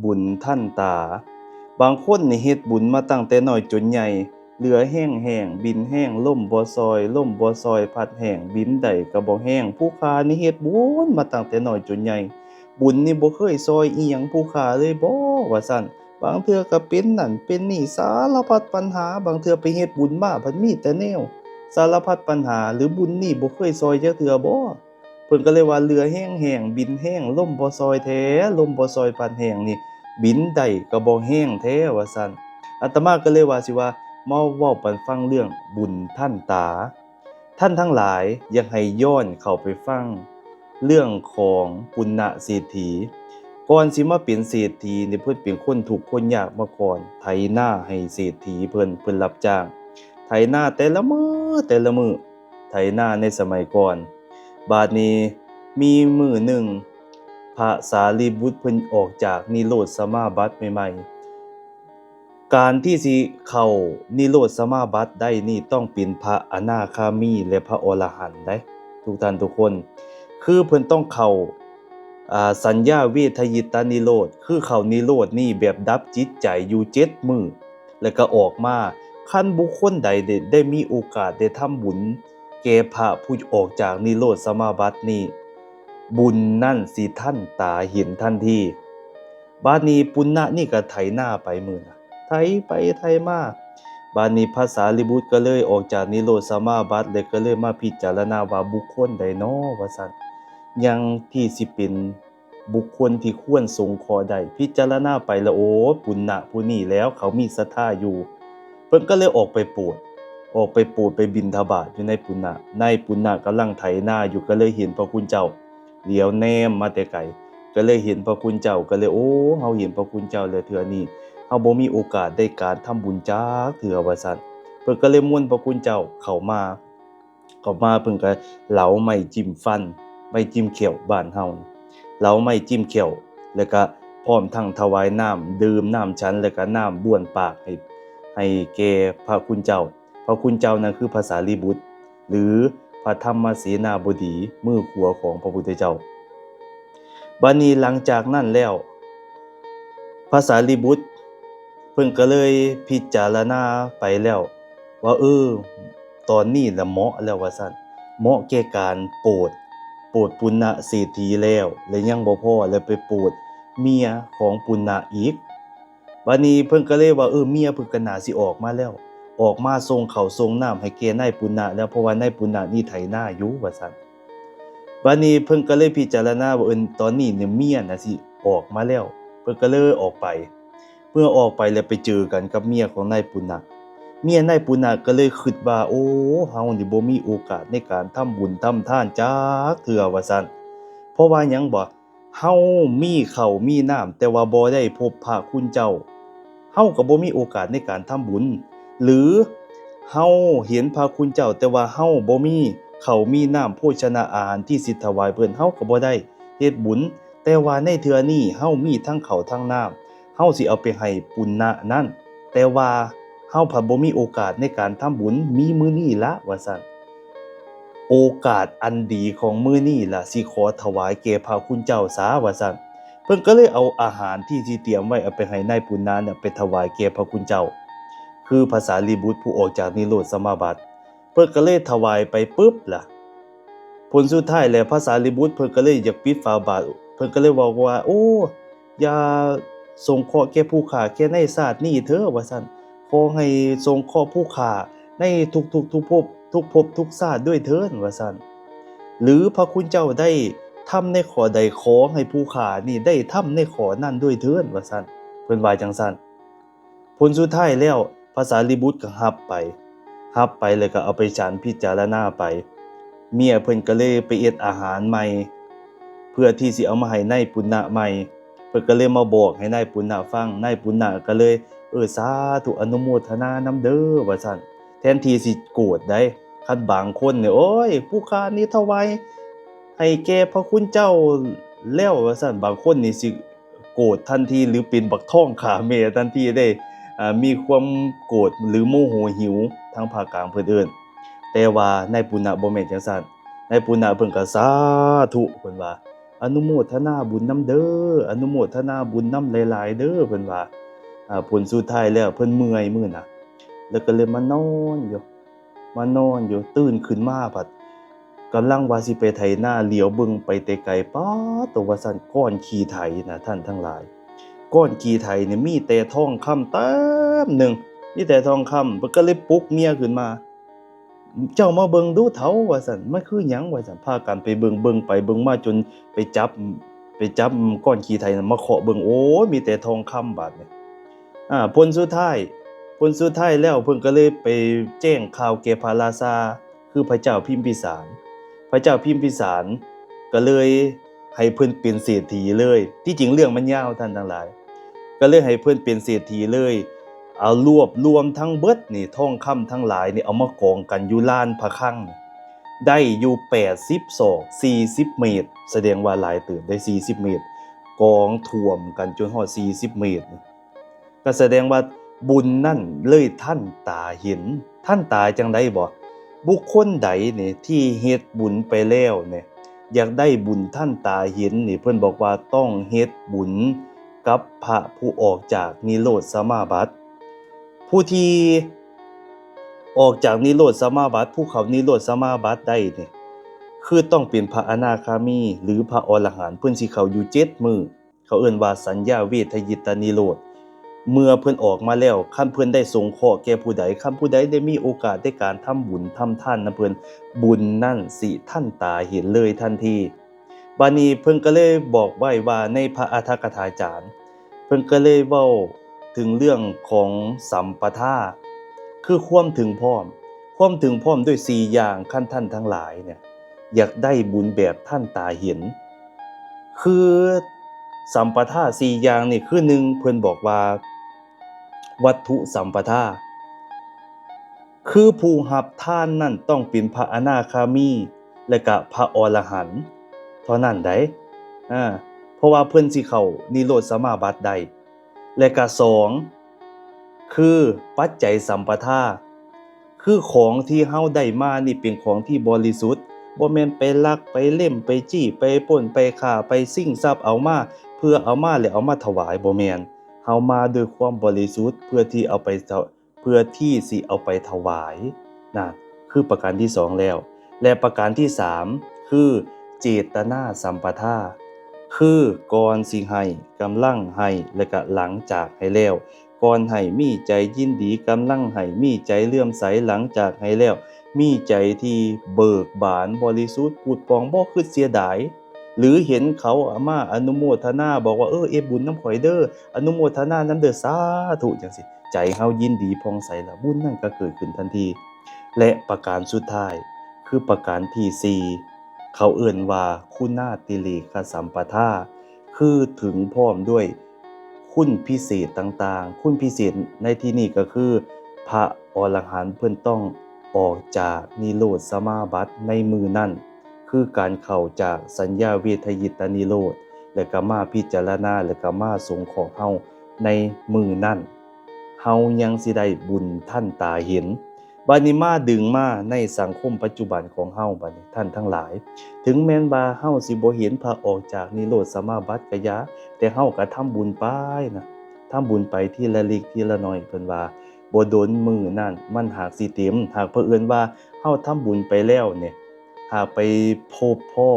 ບຸນທັນຕາ. ບາງຄົນນີ້ເຮັດບຸນມາຕັ້ງແຕ່ນ້ອຍຈົນໃຫຍ່ ເຫຼືອແຮງແຫ້ງ ບິນແຮງ ລົມບໍ່ຊ່ອຍ ລົມບໍ່ຊ່ອຍ ພັດແຫ້ງ ບິນໄດ້ກໍບໍ່ແຮງ. ຜູ້ຂ້ານີ້ເຮັດບຸນມາຕັ້ງແຕ່ນ້ອຍຈົນໃຫຍ່ ບຸນນີ້ບໍ່ເຄີຍຊ່ອຍອີ່ຫຍັງຜູ້ຂ້າເລີຍບໍ ວ່າຊັ້ນ. ບາງເທື່ອກໍເປັນນັ້ນເປັນນີ້ ສາລະພັດບັນຫາ. ບາງເທື່ອໄປເຮັດບຸນມາ ພັດມີແຕ່ແນວສາລະພັດບັນຫາ ຫຼືບຸນນີ້ບໍ່ເຄີຍຊ່ອຍຈັກເທື່ອບໍ. ເພິ່ນກໍເລີຍວ່າ ເຫຼືອແຮງແຫ້ງ ບິນແຮງ ລົມບໍ່ຊ່ອຍແທ້ ລົມບໍ່ຊ່ອຍພັດແຫ້ງນີ້ ບິນໄດ້ກໍບໍ່ແຮງແທ້ ວ່າຊັ້ນ. ອາດຕະມາກໍເລີຍວ່າຊິວ່າ ມາເວົ້າປັນຟັງເລື່ອງບຸນທັນຕາ. ທ່ານທັງຫຼາຍ ຢາກໃຫ້ຍ້ອນເຂົ້າໄປຟັງເລື່ອງຂອງປຸນນະເສດຖີ. ກ່ອນຊິມາເປັນເສດຖີນີ້ ເພິ່ນເປັນຄົນທຸກຄົນຍາກມາກ່ອນ ໄຖນາໃຫ້ເສດຖີເພິ່ນ ເພິ່ນຮັບຈ້າງໄຖນາແຕ່ລະມື້ ແຕ່ລະມື້ ໄຖນາໃນສະໄໝກ່ອນ. ບາດນີ້ມີມື້ໜຶ່ງ ພະສາລີບຸດເພິ່ນອອກຈາກນິໂຣດສະມາບັດໃໝ່ໆ ການທີ່ຊິເຂົ້ານິໂຣດສະມາບັດໄດ້ນີ້ ຕ້ອງເປັນພະອະນາຄາມີ ແລະ ພະອໍລະຫັນໃດ໋ ທຸກທ່ານທຸກຄົນ. ຄືເພິ່ນຕ້ອງເຂົ້າ ອາ ສັນຍາເວທະຍິດຕານິໂຣດ ຄືເຂົ້ານິໂຣດນີ້ແບບດັບຈິດໃຈຢູ່ເຈັດມື້ ແລ້ວກໍອອກມາ. ຄັນບຸກຄົນໃດໄດ້ ໄດ້ມີໂອກາດໄດ້ທຳບຸນແກ່ພະຜູ້ອອກຈາກນິໂຣດສະມາບັດນີ້ ບຸນນັ້ນຊິທັນຕາເຫັນທັນທີ. ບາດນີ້ປຸນນະນີ້ກໍໄຖນາໄປມື້ນະ ໄຖໄປໄຖມາ. ບາດນີ້ພະສາລີບຸດກໍເລີຍອອກຈາກນິໂຣດສະມາບັດ ແລ້ວກໍເລີຍມາພິຈາລະນາວ່າ ບຸກຄົນໃດນໍວ່າຊັ້ນ ຍັງທີ່ຊິເປັນ ບຸກຄົນທີ່ຄວນສົງເຄາະໄດ້. ພິຈາລະນາໄປແລ້ວ ໂອ້ ປຸນນະຜູ້ນີ້ແລ້ວ ເຂົາມີສັດທາຢູ່. ເພິ່ນກໍເລີຍອອກໄປໂປດ ອອກໄປໂປດ ໄປບິນທະບາດຢູ່ນາຍປຸນນະ. ນາຍປຸນນະກຳລັງໄຖນາຢູ່ ກໍເລີຍເຫັນພະຄຸນເຈົ້າ ຫຼຽວແນມມາແຕ່ໄກ ກໍເລີຍເຫັນພະຄຸນເຈົ້າ ກໍເລີຍ ໂອ້ ເຮົາເຫັນພະຄຸນເຈົ້າແລ້ວ ເທື່ອນີ້ເຮົາບໍ່ມີໂອກາດໄດ້ການທຳບຸນຈັກເທື່ອວ່າຊັ້ນ. ເພິ່ນກໍເລີຍມົນພະຄຸນເຈົ້າເຂົ້າມາ ເຂົ້າມາເພິ່ນກໍເຫຼົາໄມ້ຈິ້ມຟັນ ໄມ້ຈິ້ມແຂ້ວບ້ານເຮົາ ເຫຼົາໄມ້ຈິ້ມແຂ້ວ ແລ້ວກະພ້ອມທັງຖວາຍນ້ຳດື່ມນ້ຳສັນ ແລ້ວກະນ້ຳບ້ວນປາກໃຫ້ ໃຫ້ແກ່ພະຄຸນເຈົ້າ. ພະຄຸນເຈົ້ານັ້ນຄືພະສາລີບຸດ ຫຼື ພະທຳມະເສນາບໍດີ ມືຂວາຂອງພະພຸດທະເຈົ້າ. ບາດນີ້ຫຼັງຈາກນັ້ນແລ້ວ ພະສາລີບຸດເພິ່ນກໍເລີຍພິຈາລະນາໄປແລ້ວວ່າ ເອີ ຕອນນີ້ລະເໝາະແລ້ວວ່າຊັ້ນ ເໝາະແກ່ການໂປດ ໂປດປຸນນະເສດຖີແລ້ວ ແລະ ຍັງບໍ່ພໍ ແລະ ໄປໂປດເມຍຂອງປຸນນະອີກ. ບາດນີ້ເພິ່ນກໍເລີຍວ່າ ເອີ ເມຍເພິ່ນກໍໜ້າຊິອອກມາແລ້ວ ອອກມາສົ່ງເຂົ້າສົ່ງນ້ຳໃຫ້ແກ່ນາຍປຸນນະແລ້ວ ເພາະວ່ານາຍປຸນນະນີ້ໄຖນາຢູ່ວ່າຊັ້ນ. ບາດນີ້ເພິ່ນກໍເລີຍພິຈາລະນາວ່າ ເອີ ຕອນນີ້ນີ້ເມຍໜ້າຊິອອກມາແລ້ວ ເພິ່ນກໍເລີຍອອກໄປ. ເມື່ອອອກໄປແລ້ວໄປເຈີກັນກັບເມຍຂອງນາຍປຸນນະ ເມຍນາຍປຸນນະກໍເລີຍຄິດວ່າ ໂອ້ ເຮົານີ້ບໍ່ມີໂອກາດໃນການທຳບຸນທຳທານຈັກເທື່ອວ່າຊັ້ນ. ເພາະວ່າຫຍັງບໍ? ເຮົາມີເຂົ້າມີນ້ຳ ແຕ່ວ່າບໍ່ໄດ້ພົບພະຄຸນເຈົ້າ ເຮົາກໍບໍ່ມີໂອກາດໃນການທຳບຸນ ຫຼື ເຮົາເຫັນພະຄຸນເຈົ້າ ແຕ່ວ່າເຮົາບໍ່ມີເຂົ້າມີນ້ຳໂພຊະນະອາຫານທີ່ຊິຖວາຍເພິ່ນ ເຮົາກໍບໍ່ໄດ້ເຮັດບຸນ. ແຕ່ວ່າໃນເທື່ອນີ້ເຮົາມີທັງເຂົ້າທັງນ້ຳ ເຮົາຊິເອົາໄປໃຫ້ປຸນນະນັ້ນ ແຕ່ວ່າເຮົາພັດບໍ່ມີໂອກາດໃນການທຳບຸນ ມີມື້ນີ້ລະວ່າຊັ້ນ. ໂອກາດອັນດີຂອງມື້ນີ້ລະ ຊິຂໍຖວາຍແກ່ພະຄຸນເຈົ້າສາວ່າຊັ້ນ. ເພິ່ນກໍເລີຍເອົາອາຫານທີ່ຊິຕຽມໄວ້ເອົາໄປໃຫ້ນາຍປຸນນະນັ້ນໄປຖວາຍແກ່ພະຄຸນເຈົ້າ ຄືພະສາລີບຸດຜູ້ອອກຈາກນິໂຣດສະມາບັດ. ເພິ່ນກໍເລີຍຖວາຍໄປປຶບລະ ຜົນສຸດທ້າຍແລ້ວພະສາລີບຸດເພິ່ນກໍເລີຍຢາກປິດຝາບາດ ເພິ່ນກໍເລີຍເວົ້າວ່າ ໂອ້ ຢ່າສົງເຄາະແກ່ຜູ້ຂ້າແກ່ໃນຊາດນີ້ເທີວ່າຊັ້ນ ຂໍໃຫ້ສົງເຄາະຜູ້ຂ້າໃນທຸກໆ ທຸກພົບ ທຸກພົບທຸກຊາດດ້ວຍເທີນວ່າຊັ້ນ ຫຼືພະຄຸນເຈົ້າໄດ້ທຳໃນຂໍ້ໃດ ຂໍໃຫ້ຜູ້ຂ້ານີ້ໄດ້ທຳໃນຂໍ້ນັ້ນດ້ວຍເທີນວ່າຊັ້ນ ເພິ່ນວ່າຈັ່ງຊັ້ນ. ຜົນສຸດທ້າຍແລ້ວ ພະສາລີບຸດກໍຮັບໄປ ຮັບໄປແລ້ວກໍເອົາໄປສັນພິຈາລະນາໄປ. ເມຍເພິ່ນກໍເລີຍໄປເຮັດອາຫານໃໝ່ ເພື່ອທີ່ຊິເອົາມາໃຫ້ນາຍປຸນນະໃໝ່. ເພິ່ນກໍເລີຍມາບອກໃຫ້ນາຍປຸນນະຟັງ ນາຍປຸນນະກໍເລີຍ ເອີ ສາທຸ ອະນຸໂມທະນານຳເດີ ວ່າຊັ້ນ. ແທນທີ່ຊິໂກດໃດ໋ ຄັນບາງຄົນນີ້ ໂອ້ຍ ຜູ້ຂ້ານີ້ຖວາຍໃຫ້ແກ່ພະຄຸນເຈົ້າແລ້ວ ວ່າຊັ້ນ ບາງຄົນນີ້ຊິ ໂກດທັນທີ ຫຼື ເປັນບັກທອງຂ້າແມ່ທັນທີເດ້ ອາ ມີຄວາມໂກດ ຫຼື ໂມໂຫຫິວ ທາງພາກກາງເພິ່ນເອີ້ນ. ແຕ່ວ່ານາຍປຸນນະບໍ່ແມ່ນຈັ່ງຊັ້ນ ນາຍປຸນນະເພິ່ນກໍສາທຸ ເພິ່ນວ່າ ອະນຸໂມທະນາບຸນນຳເດີ ອະນຸໂມທະນາບຸນນຳຫຼາຍໆເດີ ເພິ່ນວ່າ. ອາ ຜົນສຸດທ້າຍແລ້ວເພິ່ນເມື່ອຍມື້ນະ ແລ້ວກໍເລີຍມານອນຢູ່ ມານອນຢູ່ ຕື່ນຂຶ້ນມາພັດກຳລັງວ່າຊິໄປໄຖນາ ຫຼຽວເບິ່ງໄປແຕ່ໄກ ປາດໂຕ ວ່າຊັ້ນ ກ້ອນຂີ້ໄຖນະທ່ານທັງຫຼາຍ ກ້ອນຂີ້ໄຖນີ້ມີແຕ່ທອງຄຳເຕັມໜຶ່ງ ມີແຕ່ທອງຄຳ. ເພິ່ນກໍເລີຍປຸກເມຍຂຶ້ນມາ ເຈົ້າມາເບິ່ງດູເຖົ້າ ວ່າຊັ້ນ ມັນຄືຫຍັງ ວ່າຊັ້ນ. ພາກັນໄປເບິ່ງ ເບິ່ງໄປເບິ່ງມາຈົນໄປຈັບ ໄປຈັບກ້ອນຂີ້ໄຖນັ້ນມາເຄາະເບິ່ງ ໂອ້ຍ ມີແຕ່ທອງຄຳບາດນີ້. ອາ ຜົນສຸດທ້າຍ ຜົນສຸດທ້າຍແລ້ວເພິ່ນກໍເລີຍໄປແຈ້ງຂ່າວແກ່ພະລາຊາ ຄືພະເຈົ້າພິມພິສານ. ພະເຈົ້າພິມພິສານກໍເລີຍໃຫ້ເພິ່ນເປັນເສດຖີເລີຍ. ທີ່ຈິງເລື່ອງມັນຍາວທ່ານທັງຫຼາຍ ກໍເລີຍໃຫ້ເພິ່ນເປັນເສດຖີເລີຍ. ເອົາລວບລວມທັງເບິດນີ້ ທອງຄຳທັງຫຼາຍນີ້ ເອົາມາກອງກັນຢູ່ລານພະຄັງ ໄດ້ຢູ່ແປດສິບສອກ ສີ່ສິບເມດ ສະແດງວ່າຫຼາຍເຕີບໄດ໋ ສີ່ສິບເມດ ກອງຖ້ວມກັນຈົນຮອດສີ່ສິບເມດ. ກໍສະແດງວ່າບຸນນັ້ນເລີຍທັນຕາເຫັນ. ທັນຕາຈັ່ງໃດບໍ? ບຸກຄົນໃດນີ້ທີ່ເຮັດບຸນໄປແລ້ວນີ້ ຢາກໄດ້ບຸນທັນຕາເຫັນນີ້ ເພິ່ນບອກວ່າຕ້ອງເຮັດບຸນກັບພະຜູ້ອອກຈາກນິໂຣດສະມາບັດ. ຜູ້ທີ່ອອກຈາກນິໂຣດສະມາບັດ ຜູ້ເຂົ້ານິໂຣດສະມາບັດໄດ້ນີ້ ຄືຕ້ອງເປັນພະອະນາຄາມີ ຫຼື ພະອໍລະຫັນ ເພິ່ນຊິເຂົ້າຢູ່ເຈັດມື້. ເຂົາເອີ້ນວ່າສັນຍາເວທະຍິດຕະນິໂຣດ. ເມື່ອເພິ່ນອອກມາແລ້ວ ຄັນເພິ່ນໄດ້ສົງເຄາະແກ່ຜູ້ໃດ ຄັນຜູ້ໃດໄດ້ມີໂອກາດໃນການທຳບຸນທຳທານນຳເພິ່ນ ບຸນນັ້ນຊິທັນຕາເຫັນເລີຍທັນທີ. ບາດນີ້ເພິ່ນກໍເລີຍບອກໄວ້ວ່າ ໃນພະອາຖະກະຖາຈານ ເພິ່ນກໍເລີຍເວົ້າເຖິງເລື່ອງຂອງສຳປະທາ ຄືຄວາມເຖິງພ້ອມ ຄວາມເຖິງພ້ອມດ້ວຍສີ່ຢ່າງ. ຄັນທ່ານທັງຫຼາຍເນຍ ຢາກໄດ້ບຸນແບບທັນຕາເຫັນ ຄືສຳປະທາສີ່ຢ່າງນີ້ ຄື ໜຶ່ງ ເພິ່ນບອກວ່າວັດຖຸສຳປະທາ ຄືຜູ້ຮັບທານນັ້ນຕ້ອງເປັນພະອະນາຄາມີ ແລະກະພະອໍລະຫັນເທົ່ານັ້ນໃດ໋ ອາ ເພາະວ່າເພິ່ນຊິເຂົ້ານິໂຣດສະມາບັດໄດ້. ແລະກະສອງ ຄືປັດໄຈສຳປະທາ ຄືຂອງທີ່ເຮົາໄດ້ມານີ້ເປັນຂອງທີ່ບໍລິສຸດ ບໍ່ແມ່ນໄປລັກ ໄປເລັ້ມ ໄປຈີ້ ໄປປຸ້ນ ໄປຂ້າ ໄປຊິງຊັບເອົາມາ ເພື່ອເອົາມາແລ້ວເອົາມາຖວາຍ ບໍ່ແມ່ນ. ເຮົາມາດ້ວຍຄວາມບໍລິສຸດ ເພື່ອທີ່ເອົາໄປ ເພື່ອທີ່ຊິເອົາໄປຖວາຍ ນັ້ນຄືປະການທີສອງແລ້ວ. ແລະປະການທີສາມ ຄືເຈດຕະນາສຳປະທາ ຄືກ່ອນຊິໃຫ້ ກຳລັງໃຫ້ ແລະກະຫຼັງຈາກໃຫ້ແລ້ວ. ກ່ອນໃຫ້ມີໃຈຍິນດີ ກຳລັງໃຫ້ມີໃຈເຫຼື້ອມໃສ ຫຼັງຈາກໃຫ້ແລ້ວມີໃຈທີ່ເບີກບານ ບໍລິສຸດ ຜຸດຜ່ອງ ບໍ່ຄິດເສຍດາຍ ຫຼືເຫັນເຂົາມາອະນຸໂມທະນາ ບອກວ່າ ເອີ ເຮັດບຸນນຳຂ້ອຍເດີ ອະນຸໂມທະນານຳເດີ ສາທຸ ຈັ່ງຊີ້ ໃຈເຮົາຍິນດີຜ່ອງໃສລະ ບຸນນັ້ນກໍເກີດຂຶ້ນທັນທີ. ແລະປະການສຸດທ້າຍ ຄືປະການທີສີ່ ເຂົາເອີ້ນວ່າຄຸນາຕິເລກະສຳປະທາ ຄືເຖິງພ້ອມດ້ວຍຄຸນພິເສດຕ່າງໆ. ຄຸນພິເສດໃນທີ່ນີ້ກໍຄື ພະອໍລະຫັນເພິ່ນຕ້ອງອອກຈາກນິໂຣດສະມາບັດໃນມື້ນັ້ນ ຄືການເຂົ້າຈາກສັນຍາເວທະຍິດຕະນິໂຣດ ແລະກະມາພິຈາລະນາ ແລະກະມາສົງເຄາະເຮົາໃນມື້ນັ້ນ ເຮົາຍັງຊິໄດ້ບຸນທັນຕາເຫັນ. ບາດນີ້ມາດຶງມາໃນສັງຄົມປັດຈຸບັນຂອງເຮົາ ບາດນີ້ທ່ານທັງຫຼາຍ ເຖິງແມ່ນວ່າເຮົາຊິບໍ່ເຫັນພະອອກຈາກນິໂຣດສະມາບັດກະຢ່າ ແຕ່ເຮົາກະທຳບຸນໄປນະ ທຳບຸນໄປທີລະເລັກທີລະນ້ອຍ ເພິ່ນວ່າບໍ່ດົນມື້ນັ້ນມັນຫາກຊິເຕັມ. ຫາກເຜີເອີນວ່າເຮົາທຳບຸນໄປແລ້ວນີ້ ຫາກໄປພົບພໍ້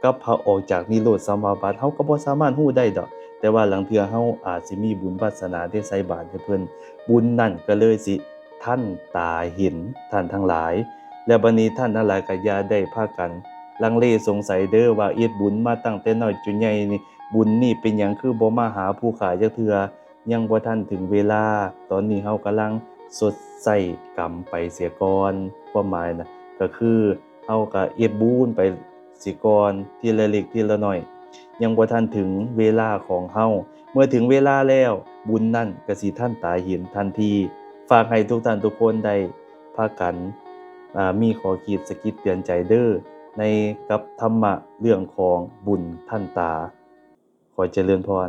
ກັບພະອອກຈາກນິໂຣດສະມາບັດ ເຮົາກໍບໍ່ສາມາດຮູ້ໄດ້ດອກ ແຕ່ວ່າລາງເທື່ອເຮົາອາດຊິມີບຸນວາສະໜາໄດ້ໃສ່ບາດໃຫ້ເພິ່ນ ບຸນນັ້ນກໍເລີຍຊິທັນຕາເຫັນ ທ່ານທັງຫຼາຍ. ແລ້ວບາດນີ້ທ່ານທັງຫຼາຍກໍຢ່າໄດ້ພາກັນລັງເລສົງໄສເດີ ວ່າເຮັດບຸນມາຕັ້ງແຕ່ນ້ອຍຈົນໃຫຍ່ນີ້ ບຸນນີ້ເປັນຫຍັງຄືບໍ່ມາຫາຜູ້ຂ້າຈັກເທື່ອ? ຍັງບໍ່ທັນເຖິງເວລາ ຕອນນີ້ເຮົາກຳລັງຊົດໃຊ້ກຳໄປເສຍກ່ອນ. ຄວາມໝາຍນະ ກໍຄືເຮົາກໍເຮັດບຸນໄປເສຍກ່ອນ ທີລະເລັກທີລະນ້ອຍ ຍັງບໍ່ທັນເຖິງເວລາຂອງເຮົາ. ເມື່ອເຖິງເວລາແລ້ວ ບຸນນັ້ນກໍຊິທັນຕາເຫັນທັນທີ. ຝາກໃຫ້ທຸກທ່ານທຸກຄົນໄດ້ພາກັນ ອາ ມີຂໍ້ຄິດສະກິດເຕືອນໃຈເດີ ໃນກັບທຳມະເລື່ອງຂອງບຸນທັນຕາ. ຂໍຈະເລີນພອນ.